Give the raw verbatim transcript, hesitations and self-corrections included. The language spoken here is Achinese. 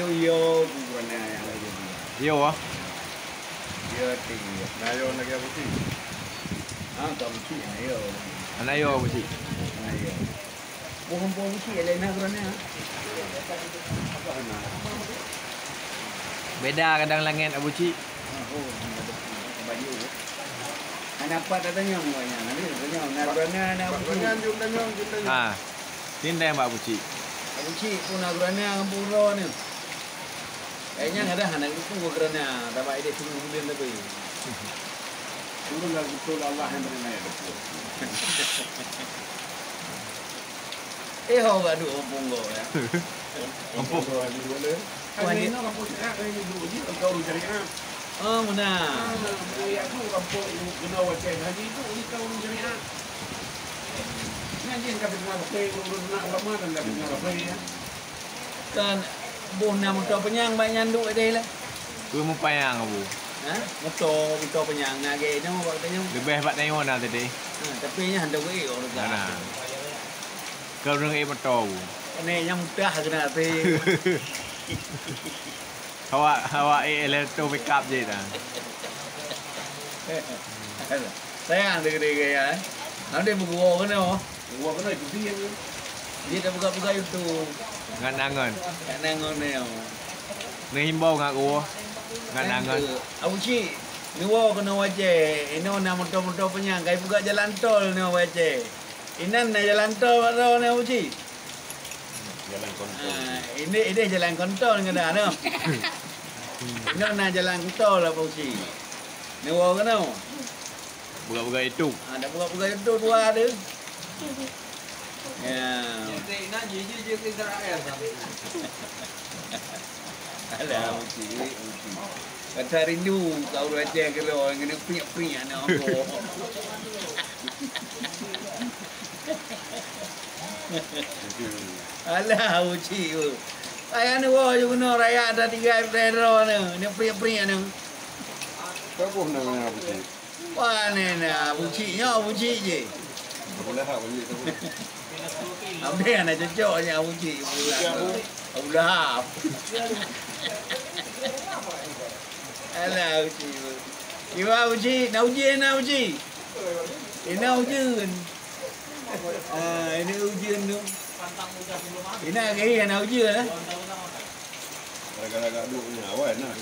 Lôn yo ku Gurana nyang lagèe nyan. Yo ah. Yo ti. Nah, yo lagèe Abu Cik. Ah, ka Abu Cik, nah, yo. Anak yo Abu Cik. Nah, yo. Boh Abu Cik lain na Gurana. Beda kadang langèt Abu Cik. Oh, baju. Hana pat tatanyong awak nyan. Nanti tatanyong, na Gurana, na Abu Cik. Tanyong, jom tanyong, jom tanyong. Ha. Tindai bak Abu Cik. Abu Cik pun na Gurana ngon pura ni. Kayaknya ada hana itu Gurana, tabak ideh turun bulan tapi. Turun lah betul Allah yang beri naik betul. Eh, ho gak duek muphom gob ya. Muphom gob laju dua le. Kan ini kampung syariat, kan ini dulu je, kalau urus syariat. Oh, meunan. Yang tu kampung kena wacai haji tu, ini kalau urus syariat. Ngaji yang kata dengar betul, urus nak ulama dan kata dengar betul ya. Kan boh na moto penyang bak nyan duek deh lah. Keu mupayang Abu. Ha? Moto, moto penyang na ge nyoe bak tanyoe. Leubeh bak tanyoe na tadi. Ha, tapi nyan hana duek urus. Mana? Kau ureueng ék moto bu. Nyan mutah keunan até. Awak, awak ék Alto pick up jih dah. Sayang deh gaya, eh. Nanti beuguwoe keunoe. Guwoe keunoe itu dia ni. Dia dah buka-buka YouTube. Ngon angon. Ngon angon ni. Neuhimbau ngon guwoe. Ngon angon. Abu Cik, neuwoe keunoe wacée. Inoe na moto-moto penyang, kai buka jalan tol nyoe wacée. Inan na jalan tol bak droeneuh, Abu Cik? Jalan kontol. Ah, ini, ini jalan kontol ngon dah, noh. Inan na jalan kontol, Abu Cik. Neuwoe keunoe. Buka-buka YouTube. Ah, dah buka-buka YouTube dua tu. Ya. Alah, Abu Cik, Abu Cik. Kata rindu ka ureueng Aceh keudroe ngon priek-priek aneuk ambo. Alah, Abu Cik. Ayah ni woe ju keunoe rakyat dah tinggai peurero ni, ni priek-priek ni. Siapa namanya Abu Cik? Pane na Abu Cik nyoe, Abu Cik je. Abu Lahab, Abu Cik. Abang hana cocok je Abu Cik. Abu Lahab. Alah, Abu Cik. Kiban Abu Cik, na ujeuen na Abu Cik? Ina ujeuen. Ah, ini ujeuen tu. Ina gaya na ujeuen eh. Gara-gara duek ni awai nah. Ah.